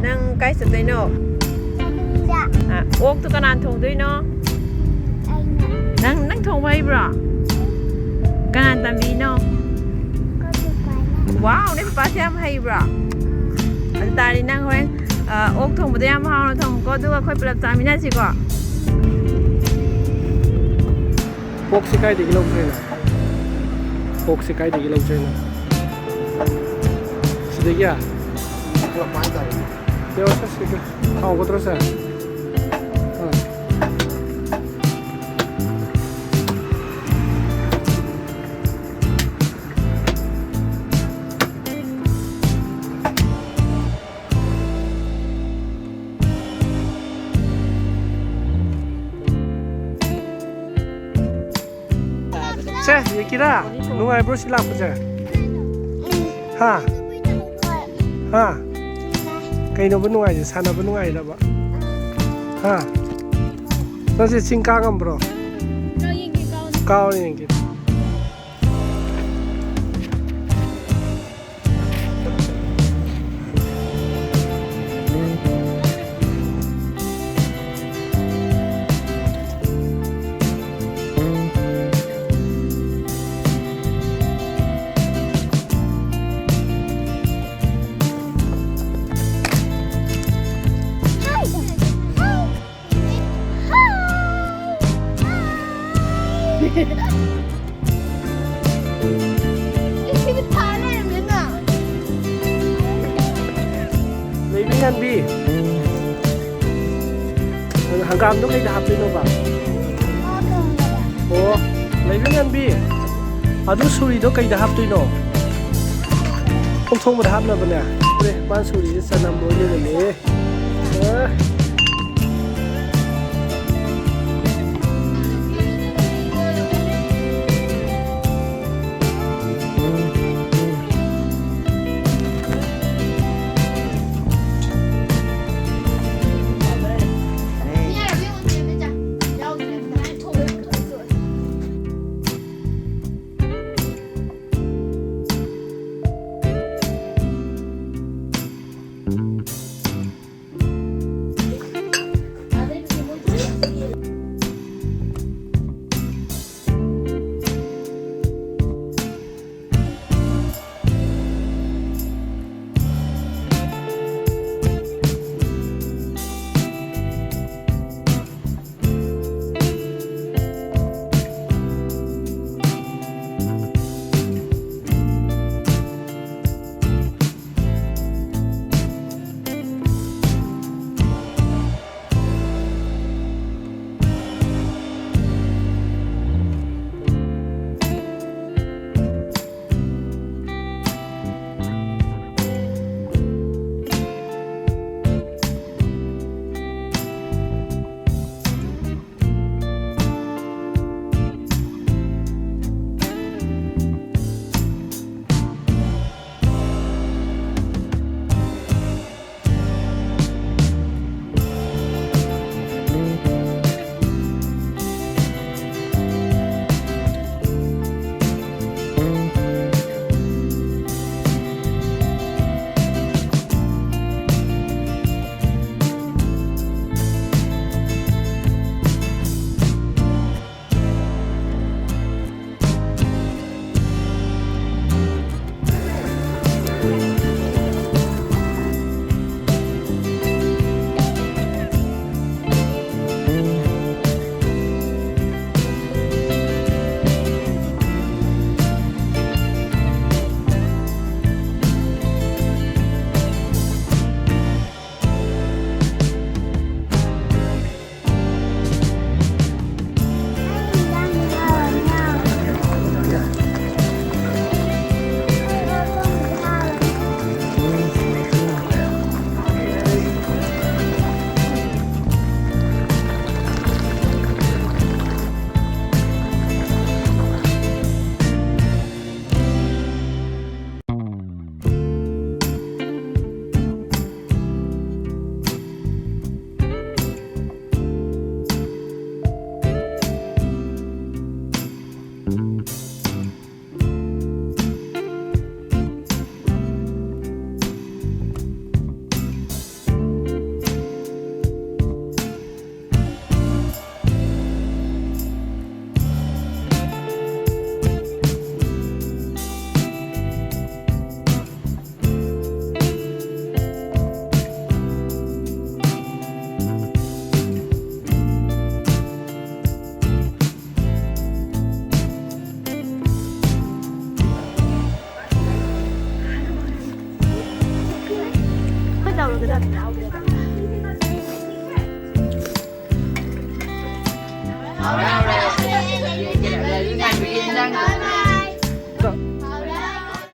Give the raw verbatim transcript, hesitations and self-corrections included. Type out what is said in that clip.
ꯅꯪ ꯀꯥꯏ ꯆꯠꯇꯣꯏꯅꯣ? ꯑ, ꯑꯣꯛꯇꯣ ꯀꯅꯥꯅ ꯊꯣꯡꯗꯣꯏꯅꯣ? ꯅꯪ, ꯅꯪ ꯊꯣꯡꯕ ꯍꯩꯕ꯭ꯔꯣ? ꯀꯅꯥꯅ ꯇꯝꯕꯤꯅꯣ? ꯋꯥꯎ, ꯅꯣꯏ ꯄꯄꯥꯁꯦ ꯌꯥꯝ ꯍꯩꯕ꯭ꯔꯣ? ꯑꯗꯨ ꯇꯥꯔꯗꯤ ꯅꯪ ꯍꯣꯔꯦꯟ, ꯑ, ꯑꯣꯛ ꯊꯣꯡꯕꯗꯣ ꯌꯥꯝ ꯍꯥꯎꯅ ꯊꯣꯡꯉꯨꯀꯣ, ꯑꯗꯨꯒ ꯑꯩꯈꯣꯏ ꯄꯨꯂꯞ ꯆꯥꯃꯤꯟꯅꯁꯤꯀꯣ꯫ ꯑꯣꯛꯁꯤ ꯀꯥꯏꯗꯒꯤ ꯂꯧꯗꯣꯏꯅꯣ? ꯑꯣꯛꯁꯤ ꯀꯥꯏꯗꯒꯤ ꯂꯧꯗꯣꯏꯅꯣ? ꯁꯤꯗꯒꯤ? ꯄꯨꯔꯛꯄ ꯍꯥꯏꯇꯥꯔꯦ꯫ ꯌꯦꯡꯉꯣ, ꯁꯦ, ꯁꯤꯒ ꯍꯥꯎꯒꯗ꯭ꯔꯣ, ꯁꯦ? ꯑꯥ꯫ ꯁꯦ, ꯌꯦꯀꯤꯔꯥ, ꯅꯨꯡꯉꯥꯏꯕ꯭ꯔꯣ ꯁꯤ ꯂꯥꯛꯄꯁꯦ? ꯍꯥ? ꯍꯥ? ꯀꯩꯅꯣꯕ ꯅꯨꯡꯉꯥꯏꯁꯦ? ꯁꯥꯟꯅꯕ ꯅꯨꯡꯉꯥꯏꯔꯕ? ꯍꯥ? ꯅꯪꯁꯦ ꯆꯤꯡ ꯀꯥ ꯉꯝꯕ꯭ꯔꯣ? ꯀꯥꯎ ꯌꯦꯡꯒꯦ, ꯀꯥꯎ꯫ ꯀꯥꯎ ꯌꯦꯡꯒꯦ꯫ ꯂꯩꯕꯤ ꯉꯟꯕꯤ꯫ ꯍꯪꯒꯥꯝꯗꯣ ꯀꯩꯗ ꯍꯥꯞꯇꯣꯏꯅꯣꯕ? ꯑꯣ, ꯂꯩꯕꯤ ꯉꯟꯕꯤ꯫ ꯑꯗꯨ ꯁꯨꯔꯤꯗꯣ ꯀꯩꯗ ꯍꯥꯞꯇꯣꯏꯅꯣ? ꯑꯣꯛ ꯊꯣꯡꯕꯗ ꯍꯥꯞꯅꯕꯅꯦ꯫ ꯑꯦ, ꯃꯥ ꯁꯨꯔꯤꯁꯦ ꯆꯅꯝ ꯑꯣꯏ ꯂꯩꯔꯝꯃꯦ꯫ ꯑꯦ꯫ ꯍꯥꯎꯔꯦ, ꯍꯥꯎꯔꯦ꯫ ꯂꯩꯔꯤꯛ ꯉꯥꯏꯕꯤꯒꯤ ꯏꯟꯖꯥꯡꯗꯣ꯫